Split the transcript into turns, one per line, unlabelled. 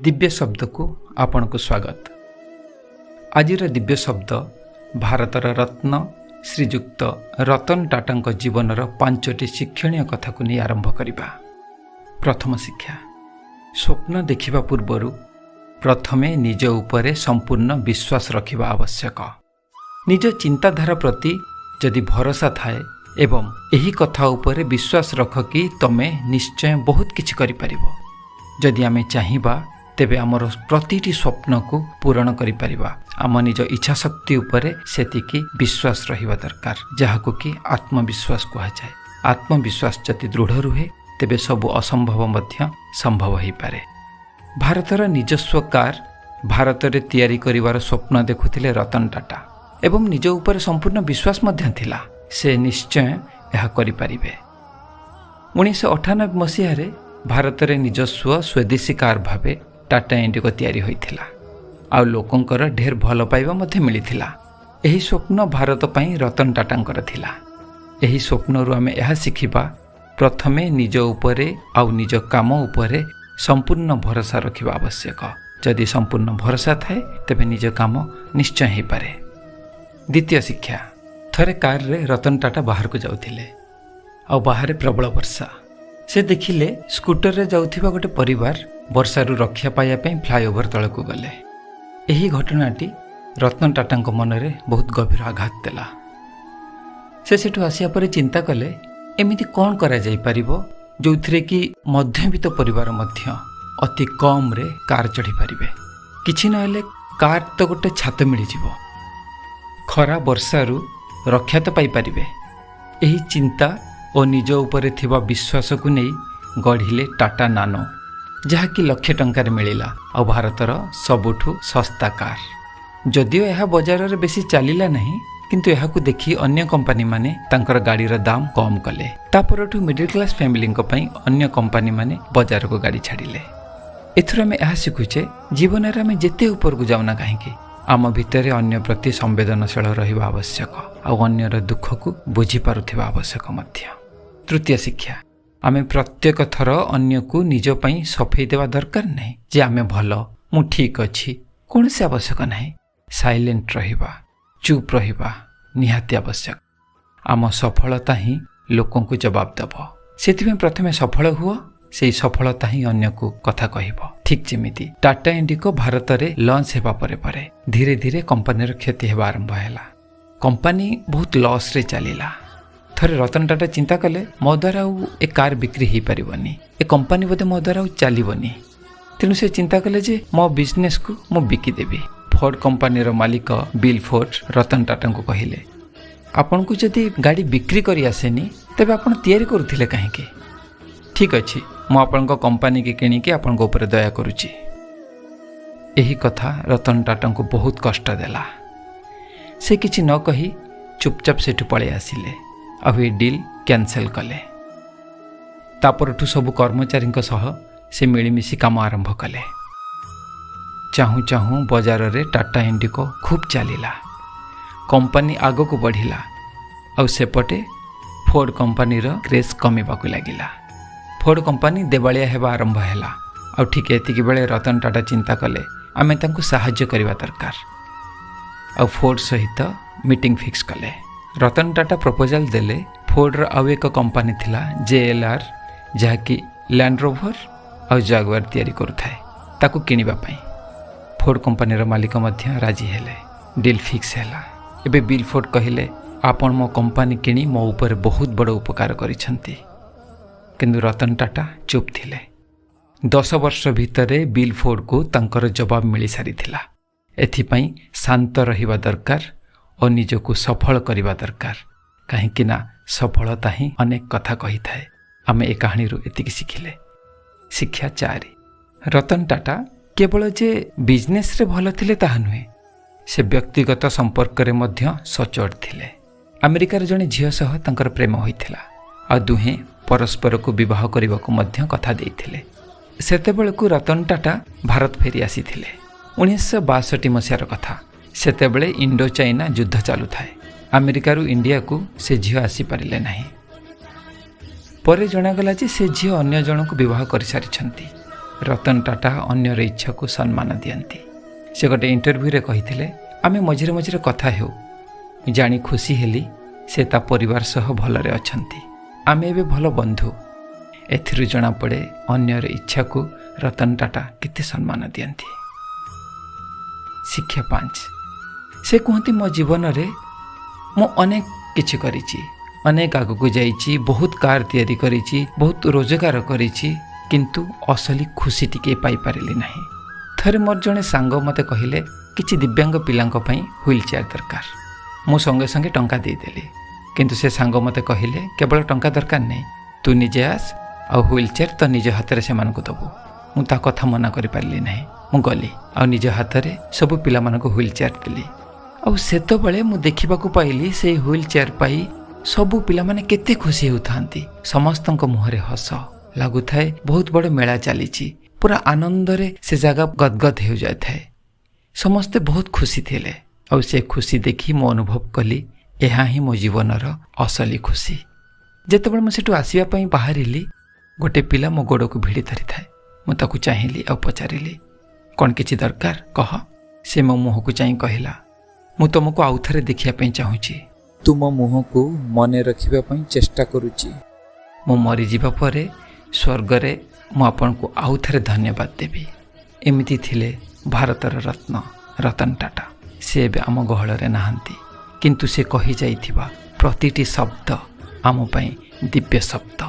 ଦିବ୍ୟ ଶବ୍ଦକୁ ଆପଣଙ୍କୁ ସ୍ୱାଗତ। ଆଜିର ଦିବ୍ୟ ଶବ୍ଦ ଭାରତର ରତ୍ନ ଶ୍ରୀଯୁକ୍ତ ରତନ ଟାଟାଙ୍କ ଜୀବନର ପାଞ୍ଚଟି ଶିକ୍ଷଣୀୟ କଥାକୁ ନେଇ ଆରମ୍ଭ କରିବା। ପ୍ରଥମ ଶିକ୍ଷା, ସ୍ୱପ୍ନ ଦେଖିବା ପୂର୍ବରୁ ପ୍ରଥମେ ନିଜ ଉପରେ ସମ୍ପୂର୍ଣ୍ଣ ବିଶ୍ୱାସ ରଖିବା ଆବଶ୍ୟକ। ନିଜ ଚିନ୍ତାଧାରା ପ୍ରତି ଯଦି ଭରସା ଥାଏ ଏବଂ ଏହି କଥା ଉପରେ ବିଶ୍ୱାସ ରଖ କି ତମେ ନିଶ୍ଚୟ ବହୁତ କିଛି କରିପାରିବ। ଯଦି ଆମେ ଚାହିଁବା, ତେବେ ଆମର ପ୍ରତିଟି ସ୍ୱପ୍ନକୁ ପୂରଣ କରିପାରିବା। ଆମ ନିଜ ଇଚ୍ଛାଶକ୍ତି ଉପରେ ସେତିକି ବିଶ୍ୱାସ ରହିବା ଦରକାର, ଯାହାକୁ କି ଆତ୍ମବିଶ୍ୱାସ କୁହାଯାଏ। ଆତ୍ମବିଶ୍ୱାସ ଯଦି ଦୃଢ଼ ରୁହେ, ତେବେ ସବୁ ଅସମ୍ଭବ ମଧ୍ୟ ସମ୍ଭବ ହୋଇପାରେ। ଭାରତର ନିଜସ୍ୱ କାର୍ ଭାରତରେ ତିଆରି କରିବାର ସ୍ୱପ୍ନ ଦେଖୁଥିଲେ ରତନ ଟାଟା ଏବଂ ନିଜ ଉପରେ ସମ୍ପୂର୍ଣ୍ଣ ବିଶ୍ୱାସ ମଧ୍ୟ ଥିଲା, ସେ ନିଶ୍ଚୟ ଏହା କରିପାରିବେ। 1998 ମସିହାରେ ଭାରତରେ ନିଜସ୍ୱ ସ୍ୱଦେଶୀ କାର୍ ଭାବେ ଟାଟା ଇଣ୍ଡିଗୋ ତିଆରି ହୋଇଥିଲା ଆଉ ଲୋକଙ୍କର ଢେର ଭଲ ପାଇବା ମଧ୍ୟ ମିଳିଥିଲା। ଏହି ସ୍ୱପ୍ନ ଭାରତ ପାଇଁ ରତନ ଟାଟାଙ୍କର ଥିଲା। ଏହି ସ୍ୱପ୍ନରୁ ଆମେ ଏହା ଶିଖିବା, ପ୍ରଥମେ ନିଜ ଉପରେ ଆଉ ନିଜ କାମ ଉପରେ ସମ୍ପୂର୍ଣ୍ଣ ଭରସା ରଖିବା ଆବଶ୍ୟକ। ଯଦି ସମ୍ପୂର୍ଣ୍ଣ ଭରସା ଥାଏ, ତେବେ ନିଜ କାମ ନିଶ୍ଚୟ ହୋଇପାରେ। ଦ୍ୱିତୀୟ ଶିକ୍ଷା, ଥରେ କାରରେ ରତନ ଟାଟା ବାହାରକୁ ଯାଉଥିଲେ ଆଉ ବାହାରେ ପ୍ରବଳ ବର୍ଷା। ସେ ଦେଖିଲେ ସ୍କୁଟରରେ ଯାଉଥିବା ଗୋଟେ ପରିବାର ବର୍ଷାରୁ ରକ୍ଷା ପାଇବା ପାଇଁ ଫ୍ଲାଏଓଭର ତଳକୁ ଗଲେ। ଏହି ଘଟଣାଟି ରତନ ଟାଟାଙ୍କ ମନରେ ବହୁତ ଗଭୀର ଆଘାତ ଦେଲା। ସେ ସେଠୁ ଆସିବା ପରେ ଚିନ୍ତା କଲେ, ଏମିତି କ'ଣ କରାଯାଇପାରିବ ଯେଉଁଥିରେ କି ମଧ୍ୟବିତ୍ତ ପରିବାର ମଧ୍ୟ ଅତି କମ୍ରେ କାର୍ ଚଢ଼ିପାରିବେ। କିଛି ନହେଲେ କାର୍ ତ ଗୋଟେ ଛାତ ମିଳିଯିବ, ଖରା ବର୍ଷାରୁ ରକ୍ଷା ତ ପାଇପାରିବେ। ଏହି ଚିନ୍ତା ଓ ନିଜ ଉପରେ ଥିବା ବିଶ୍ୱାସକୁ ନେଇ ଗଢ଼ିଲେ ଟାଟା ନାନୋ, ଯାହାକି ଲକ୍ଷେ ଟଙ୍କାରେ ମିଳିଲା ଆଉ ଭାରତର ସବୁଠୁ ଶସ୍ତା କାର୍। ଯଦିଓ ଏହା ବଜାରରେ ବେଶୀ ଚାଲିଲା ନାହିଁ, କିନ୍ତୁ ଏହାକୁ ଦେଖି ଅନ୍ୟ କମ୍ପାନୀମାନେ ତାଙ୍କର ଗାଡ଼ିର ଦାମ କମ୍ କଲେ। ତା ପରଠୁ ମିଡିଲ୍ କ୍ଲାସ୍ ଫ୍ୟାମିଲିଙ୍କ ପାଇଁ ଅନ୍ୟ କମ୍ପାନୀମାନେ ବଜାରକୁ ଗାଡ଼ି ଛାଡ଼ିଲେ। ଏଥିରୁ ଆମେ ଏହା ଶିଖୁଛେ, ଜୀବନରେ ଆମେ ଯେତେ ଉପରକୁ ଯାଉନା କାହିଁକି, ଆମ ଭିତରେ ଅନ୍ୟ ପ୍ରତି ସମ୍ବେଦନଶୀଳ ରହିବା ଆବଶ୍ୟକ ଆଉ ଅନ୍ୟର ଦୁଃଖକୁ ବୁଝିପାରୁଥିବା ଆବଶ୍ୟକ ମଧ୍ୟ। ତୃତୀୟ ଶିକ୍ଷା, ଆମେ ପ୍ରତ୍ୟେକ ଥର ଅନ୍ୟକୁ ନିଜ ପାଇଁ ସଫେଇ ଦେବା ଦରକାର ନାହିଁ ଯେ ଆମେ ଭଲ, ମୁଁ ଠିକ୍ ଅଛି। କୌଣସି ଆବଶ୍ୟକ ନାହିଁ। ସାଇଲେଣ୍ଟ ରହିବା, ଚୁପ୍ ରହିବା ନିହାତି ଆବଶ୍ୟକ। ଆମ ସଫଳତା ହିଁ ଲୋକଙ୍କୁ ଜବାବ ଦେବ। ସେଥିପାଇଁ ପ୍ରଥମେ ସଫଳ ହୁଅ, ସେଇ ସଫଳତା ହିଁ ଅନ୍ୟକୁ କଥା କହିବ। ଠିକ୍ ଯେମିତି ଟାଟା ଇଣ୍ଡିଗୋ ଭାରତରେ ଲଞ୍ଚ ହେବା ପରେ ପରେ ଧୀରେ ଧୀରେ କମ୍ପାନୀର କ୍ଷତି ହେବା ଆରମ୍ଭ ହେଲା। କମ୍ପାନୀ ବହୁତ ଲସ୍ରେ ଚାଲିଲା। ଥରେ ରତନ ଟାଟା ଚିନ୍ତା କଲେ, ମୋ ଦ୍ୱାରା ଆଉ ଏ କାର୍ ବିକ୍ରି ହେଇପାରିବନି, ଏ କମ୍ପାନୀ ବୋଧେ ମୋ ଦ୍ୱାରା ଆଉ ଚାଲିବନି। ତେଣୁ ସେ ଚିନ୍ତା କଲେ ଯେ ମୋ ବିଜନେସକୁ ମୁଁ ବିକିଦେବି। ଫୋର୍ଡ କମ୍ପାନୀର ମାଲିକ ବିଲ୍ ଫୋର୍ଡ ରତନ ଟାଟାଙ୍କୁ କହିଲେ, ଆପଣଙ୍କୁ ଯଦି ଗାଡ଼ି ବିକ୍ରି କରି ଆସେନି, ତେବେ ଆପଣ ତିଆରି କରୁଥିଲେ କାହିଁକି? ଠିକ୍ ଅଛି, ମୁଁ ଆପଣଙ୍କ କମ୍ପାନୀକି କିଣିକି ଆପଣଙ୍କ ଉପରେ ଦୟା କରୁଛି। ଏହି କଥା ରତନ ଟାଟାଙ୍କୁ ବହୁତ କଷ୍ଟ ଦେଲା। ସେ କିଛି ନ କହି ଚୁପଚାପ ସେଠୁ ପଳେଇ ଆସିଲେ ଆଉ ଏ ଡିଲ୍ କ୍ୟାନସେଲ୍ କଲେ। ତା ପରଠୁ ସବୁ କର୍ମଚାରୀଙ୍କ ସହ ସେ ମିଳିମିଶି କାମ ଆରମ୍ଭ କଲେ। ଚାହୁଁ ଚାହୁଁ ବଜାରରେ ଟାଟା ଇଣ୍ଡିଗୋ ଖୁବ୍ ଚାଲିଲା। କମ୍ପାନୀ ଆଗକୁ ବଢ଼ିଲା ଆଉ ସେପଟେ ଫୋର୍ଡ କମ୍ପାନୀର କ୍ରେଜ୍ କମିବାକୁ ଲାଗିଲା। ଫୋର୍ଡ କମ୍ପାନୀ ଦେବାଳିଆ ହେବା ଆରମ୍ଭ ହେଲା। ଆଉ ଠିକ୍ ଏତିକି ବେଳେ ରତନ ଟାଟା ଚିନ୍ତା କଲେ, ଆମେ ତାଙ୍କୁ ସାହାଯ୍ୟ କରିବା ଦରକାର ଆଉ ଫୋର୍ଡ ସହିତ ମିଟିଂ ଫିକ୍ସ କଲେ। ରତନ ଟାଟା ପ୍ରପୋଜାଲ ଦେଲେ, ଫୋର୍ଡର ଆଉ ଏକ କମ୍ପାନୀ ଥିଲା ଜେଏଲ୍ଆର୍, ଯାହାକି ଲ୍ୟାଣ୍ଡ ରୋଭର ଆଉ ଜାଗୁଆର ତିଆରି କରୁଥାଏ, ତାକୁ କିଣିବା ପାଇଁ। ଫୋର୍ଡ କମ୍ପାନୀର ମାଲିକ ମଧ୍ୟ ରାଜି ହେଲେ। ଡିଲ୍ ଫିକ୍ସ ହେଲା। ଏବେ ବିଲ୍ ଫୋର୍ଡ କହିଲେ, ଆପଣ ମୋ କମ୍ପାନୀ କିଣି ମୋ ଉପରେ ବହୁତ ବଡ଼ ଉପକାର କରିଛନ୍ତି। କିନ୍ତୁ ରତନ ଟାଟା ଚୁପ୍ ଥିଲେ। 10 ବର୍ଷ ଭିତରେ ବିଲ୍ ଫୋର୍ଡକୁ ତାଙ୍କର ଜବାବ ମିଳିସାରିଥିଲା। ଏଥିପାଇଁ ଶାନ୍ତ ରହିବା ଦରକାର ଓ ନିଜକୁ ସଫଳ କରିବା ଦରକାର, କାହିଁକି ନା ସଫଳତା ହିଁ ଅନେକ କଥା କହିଥାଏ। ଆମେ ଏ କାହାଣୀରୁ ଏତିକି ଶିଖିଲେ। ଶିକ୍ଷା ଚାରି, ରତନ ଟାଟା କେବଳ ଯେ ବିଜନେସ୍ରେ ଭଲ ଥିଲେ ତାହା ନୁହେଁ, ସେ ବ୍ୟକ୍ତିଗତ ସମ୍ପର୍କରେ ମଧ୍ୟ ସଚୋଟ ଥିଲେ। ଆମେରିକାର ଜଣେ ଝିଅ ସହ ତାଙ୍କର ପ୍ରେମ ହୋଇଥିଲା ଆଉ ଦୁହେଁ ପରସ୍ପରକୁ ବିବାହ କରିବାକୁ ମଧ୍ୟ କଥା ଦେଇଥିଲେ। ସେତେବେଳକୁ ରତନ ଟାଟା ଭାରତ ଫେରି ଆସିଥିଲେ। 1962 ମସିହାର କଥା। ସେତେବେଳେ ଇଣ୍ଡୋ ଚାଇନା ଯୁଦ୍ଧ ଚାଲୁଥାଏ। ଆମେରିକାରୁ ଇଣ୍ଡିଆକୁ ସେ ଝିଅ ଆସିପାରିଲେ ନାହିଁ। ପରେ ଜଣାଗଲା ଯେ ସେ ଝିଅ ଅନ୍ୟ ଜଣଙ୍କୁ ବିବାହ କରିସାରିଛନ୍ତି। ରତନ ଟାଟା ଅନ୍ୟର ଇଚ୍ଛାକୁ ସମ୍ମାନ ଦିଅନ୍ତି। ସେ ଗୋଟେ ଇଣ୍ଟରଭ୍ୟୁରେ କହିଥିଲେ, ଆମେ ମଝିରେ ମଝିରେ କଥା ହେଉ। ମୁଁ ଜାଣି ଖୁସି ହେଲି ସେ ତା ପରିବାର ସହ ଭଲରେ ଅଛନ୍ତି। ଆମେ ଏବେ ଭଲ ବନ୍ଧୁ। ଏଥିରୁ ଜଣାପଡ଼େ ଅନ୍ୟର ଇଚ୍ଛାକୁ ରତନ ଟାଟା କେତେ ସମ୍ମାନ ଦିଅନ୍ତି। ଶିକ୍ଷା 5, ସେ କୁହନ୍ତି, ମୋ ଜୀବନରେ ମୁଁ ଅନେକ କିଛି କରିଛି, ଅନେକ ଆଗକୁ ଯାଇଛି, ବହୁତ କାର୍ ତିଆରି କରିଛି, ବହୁତ ରୋଜଗାର କରିଛି, କିନ୍ତୁ ଅସଲି ଖୁସି ଟିକେ ପାଇପାରିଲି ନାହିଁ। ଥରେ ମୋର ଜଣେ ସାଙ୍ଗ ମୋତେ କହିଲେ, କିଛି ଦିବ୍ୟାଙ୍ଗ ପିଲାଙ୍କ ପାଇଁ ହ୍ୱିଲ୍ ଚେୟାର ଦରକାର। ମୁଁ ସଙ୍ଗେ ସଙ୍ଗେ ଟଙ୍କା ଦେଇଦେଲି। କିନ୍ତୁ ସେ ସାଙ୍ଗ ମୋତେ କହିଲେ, କେବଳ ଟଙ୍କା ଦରକାର ନାହିଁ, ତୁ ନିଜେ ଆସ ଆଉ ହ୍ୱିଲ୍ ଚେୟାର ତ ନିଜ ହାତରେ ସେମାନଙ୍କୁ ଦେବୁ। ମୁଁ ତା କଥା ମନା କରିପାରିଲି ନାହିଁ। ମୁଁ ଗଲି ଆଉ ନିଜ ହାତରେ ସବୁ ପିଲାମାନଙ୍କୁ ହ୍ୱିଲ୍ ଚେୟାର ଦେଲି। ଆଉ ସେତେବେଳେ ମୁଁ ଦେଖିବାକୁ ପାଇଲି, ସେଇ ହ୍ୱିଲ୍ ଚେୟାର ପାଇ ସବୁ ପିଲାମାନେ କେତେ ଖୁସି ହେଉଥାନ୍ତି। ସମସ୍ତଙ୍କ ମୁହଁରେ ହସ ଲାଗୁଥାଏ, ବହୁତ ବଡ଼ ମେଳା ଚାଲିଛି। ପୁରା ଆନନ୍ଦରେ ସେ ଜାଗା ଗଦଗଦ ହେଉଯାଇଥାଏ। ସମସ୍ତେ ବହୁତ ଖୁସି ଥିଲେ। ଆଉ ସେ ଖୁସି ଦେଖି ମୁଁ ଅନୁଭବ କଲି, ଏହା ହିଁ ମୋ ଜୀବନର ଅସଲି ଖୁସି। ଯେତେବେଳେ ମୁଁ ସେଠୁ ଆସିବା ପାଇଁ ବାହାରିଲି, ଗୋଟେ ପିଲା ମୋ ଗୋଡ଼କୁ ଭିଡ଼ି ଧରିଥାଏ। ମୁଁ ତାକୁ ଚାହିଁଲି ଆଉ ପଚାରିଲି, କ'ଣ କିଛି ଦରକାର କହ। ସେ ମୋ ମୁହଁକୁ ଚାହିଁ କହିଲା, ମୁଁ ତୁମକୁ ଆଉ ଥରେ ଦେଖିବା ପାଇଁ ଚାହୁଁଛି। ତୁମ ମୁହଁକୁ ମନେ ରଖିବା ପାଇଁ ଚେଷ୍ଟା କରୁଛି। ମୁଁ ମରିଯିବା ପରେ ସ୍ୱର୍ଗରେ ମୁଁ ଆପଣଙ୍କୁ ଆଉ ଥରେ ଧନ୍ୟବାଦ ଦେବି। ଏମିତି ଥିଲେ ଭାରତର ରତ୍ନ ରତନ ଟାଟା। ସେ ଏବେ ଆମ ଗହଳରେ ନାହାନ୍ତି, କିନ୍ତୁ ସେ କହିଯାଇଥିବା ପ୍ରତିଟି ଶବ୍ଦ ଆମ ପାଇଁ ଦିବ୍ୟ ଶବ୍ଦ।